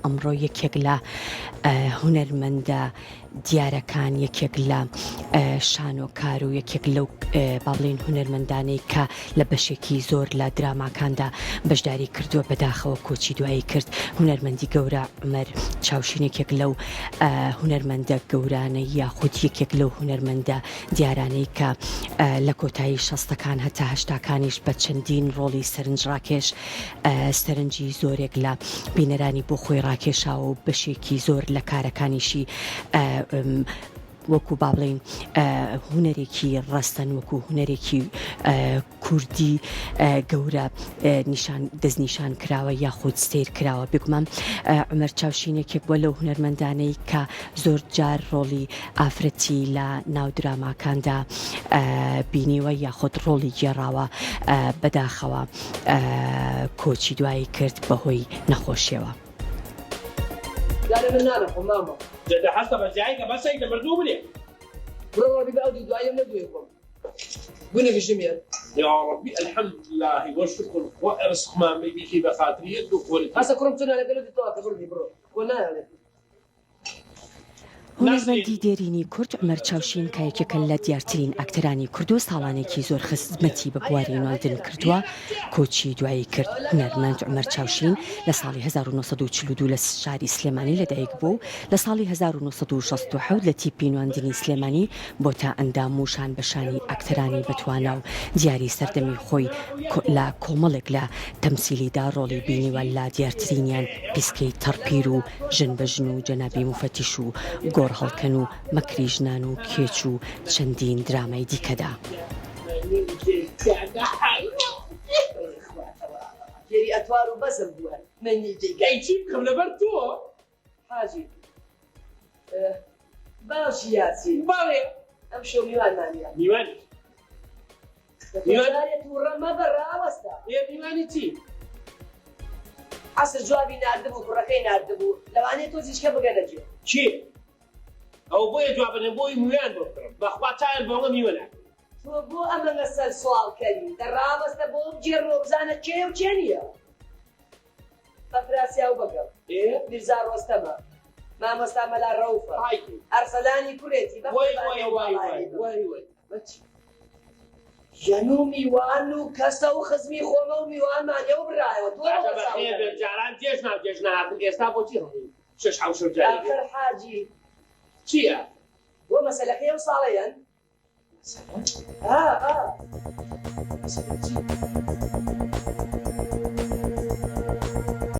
ئەمڕۆ یەکێک لە هونەرمەندە دیارەکان، یەکێک لە شانۆکار و یەکێک لەو با بڵێین هونەرمەندانەی کە لە بەشێکی زۆر لە دراماکاندا بەشداری کردووە بەداخەوە کۆچی دوایی کرد. هونەرمەندی گەورە عومەر چاوشین یەکێک لەو هونەرمەندە گەورانەی یاخود یەکێک لەو هونەرمەندە دیارانەی کە لە کۆتایی شەستەکان هەتا هەشتاکانیش بە چەندین ڕۆڵی سەرنجڕاکێش سەرنجی زۆرێک لە بینەرانی بۆ خۆی ڕاکێشاوە و بەشێکی زۆر لە کارەکانیشی وەکو با بڵێین هونەرێکی ڕەسەن وەکو هونەرێکی کوردی گەورە نیشان دەستنیشان کراوە یاخود سەیر کراوە بێگومان عومەر چاوشین یەکێک بووە لەو هونەرمەندانەی کە زۆر جار ڕۆڵی ئافرەتی لە ناو دراماکاندا بینیوە یاخود ڕۆڵی گێڕاوە بەداخەوە کۆچی دوایی کرد بەهۆی نەخۆشیەوە. جارێ من نانەخۆم مامە. جەدە هەستە بە زیایکە بەسەی دە مردوو بنێ. بڕۆ ڕەبی بە ئەو دوو دواییەم نەدوێ خۆم. گونە بژمێر. یاڕەبی الحمدللە وشکر خوا ڕزقمان بی بیکەی بە خاتری یەک دوو خۆرت. هەستە کوڕم تۆ نانەکە لۆ تەواو کە بڕۆ بڕۆ خۆ نایەڵێ. هونەرمەندی دێرینی کورد عومەر چاوشین کە یەکێکە لە دیارترین ئەکتەرانی کورد و ساڵانێکی زۆر خزمەتی بە بواری نواندن کردووە، کۆچی دوایی کرد. هونەرمەند عومەر چاوشین لە ساڵی 1942 لە شاری سلێمانی لەدایک بووە و لە ساڵی 1967 لە تیپی نواندنی سلێمانی بۆتە ئەندام و شان بە شانی ئەکتەرانی بەتوانا و دیاری سەردەمی خۆی لە کۆمەڵێک لە تەمسیلیدا ڕۆڵی بینیوە لە دیارترینیان پیسکەی تەڕپیر و ژن بە ژن و جەنابی موفەتیش و گۆڕ هەڵکەن و مەکری ژنان و کێچ و چەندین درامای دیکەدا. باش یاسین. بەڵێ. ئەمشەو میوانمان نیە. میوانی میوان. جارێ تووڕە مەبە ڕاوەستە. ئێ میوانی چی؟ عەسر جوابی ناردبوو کوڕەکەی ناردبوو لەوانەیە تۆزیشکە بگەنە جێ. کێ؟ ئەوە بۆیە جوابە نەم بۆی مویان بۆ بکڕم بەخوا چاویان بەوە میوە ناکەوێ. تۆ بۆ ئەمە لەسەر سواڵ کەری دە ڕاوەستە بۆ بگێڕمەوە بزانە کێیە و کێ نییە. ئەفراسیاو بەگەڵ، میرزا ڕۆستەمە، مامۆستا مەلا ڕەوفە، ئەرسەلانی کوڕێتی بە قوربانی ئەو باڵایەی بم. ژەن و میوان و کەسە و خزمی خۆمە و میوانمانە و برایەوە تۆ باشە بەخێر بێن جاران جێژنا و جێژ نەهاتن ئێستا بۆچی هەڵین شەش حەوت شەو جارێک ئاخر حاجی چییە؟ بۆ مەسەلەکەی ئەو ساڵەیەن؟